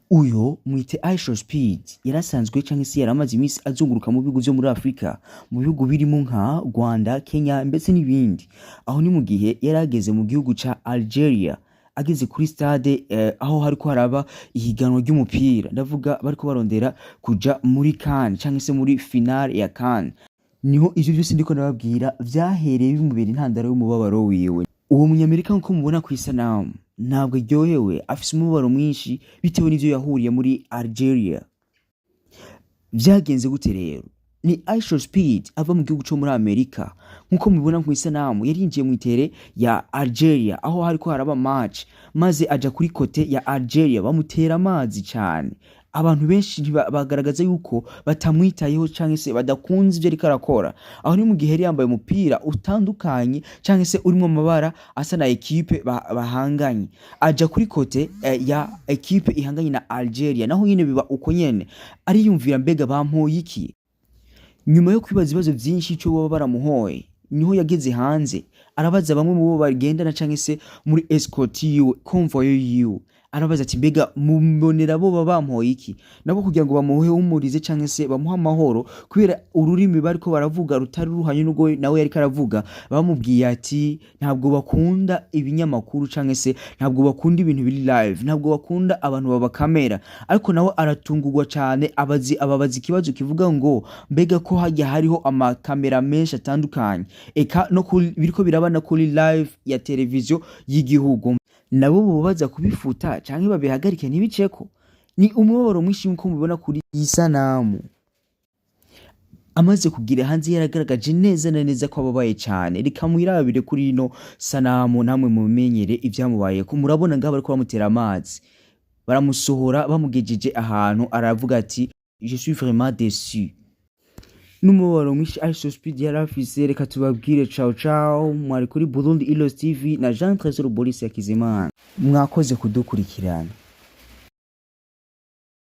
Uyo mwite IShowSpeed yarasanzwe canke se yaramaze iminsi azunguruka mu bihugu vyo muri Afrika, mu bihugu birimo nka Rwanda, Kenya ndetse n'ibindi. Aho ni mu gihe yari ageze mu gihugu ca Algeria, ageze kuri stade aho hariko haraba ihiganwa ry'umupira, ndavuga bariko barondera kuja muri CAN canke se muri finale ya CAN. Niho ivyo vyose ndiko ndababwira vyahereye bimubera intandaro y'umubabaro wiwe. Uwo Munyamerika, nkuko mubona kw'isanamu, ntabwo aryohewe, afise umubabaro mwinshi bitewe n'ivyo yahuriye muri Algeria. Vyagenze gute rero? Ni IShowSpeed ava mu gihugu co muri Amerika. Nkuko mubibona kw'isanamu, yarinjiye mu itere ya Algeria aho hariko haraba match, maze aja kuri côté ya Algeria, bamutera amazi cane. Abantu benshi bagaragaza yuko batamwitayeho canke se badakunze ivyo ariko arakora. Aho ni mu gihe yari yambaye umupira utandukanye canke se urimwo amabara asa na ekipe bahanganye. Aja kuri côté ya ekipe ihanganye na Algeria, naho nyene biba uko nyene. Ariyumvira: "Mbega bampoye iki?" Nyuma yo kwibaza ibibazo vyinshi ico boba baramuhoye, niho yageze hanze arabaza bamwe mu bo bagendana canke se muri escort yiwe, convoy yiwe, arabaza ati: "Mbega mubonera bo baba bampoye iki?" Nabo kugira ngo bamuhe humurize canke se bamuhe amahoro, kubera ururimi bariko baravuga rutari ruhanye n'urwo nawe yariko aravuga, bamubwiye ati: "Ntabwo bakunda ibinyamakuru canke se ntabwo bakunda ibintu biri live, ntabwo bakunda abantu babakamera." Ariko nawe aratungurwa cane, abazi ababaza ikibazo kivuga ngo: "Mbega ko hajya hariho amakamera menshi atandukanye, eka no kuri biriko biraba no kuri live ya televiziyo y'igihugu, nabo bobaza kubifuta canke babihagarike ntibiceko?" Ni umubabaro mwinshi nkuko mubibona kuri iyi sanamu. Amaze kugira hanze, yaragaragaje neza na neza ko ababaye cyane. Reka mwirabire kuri ino sanamu namwe mumenyere ibyamubayeko. Murabona ngaho bariko bamutera amazi, baramusohora, bamugejeje ahantu aravuga ati: "Je suis vraiment déçu." N'umubabaro mwinshi IShowSpeed yari afise. Reka tubabwire ciao ciao. Mwari kuri Burundi Ilos TV na Jean Trésor Boris Hakizimana. Mwakoze kudukurikirana.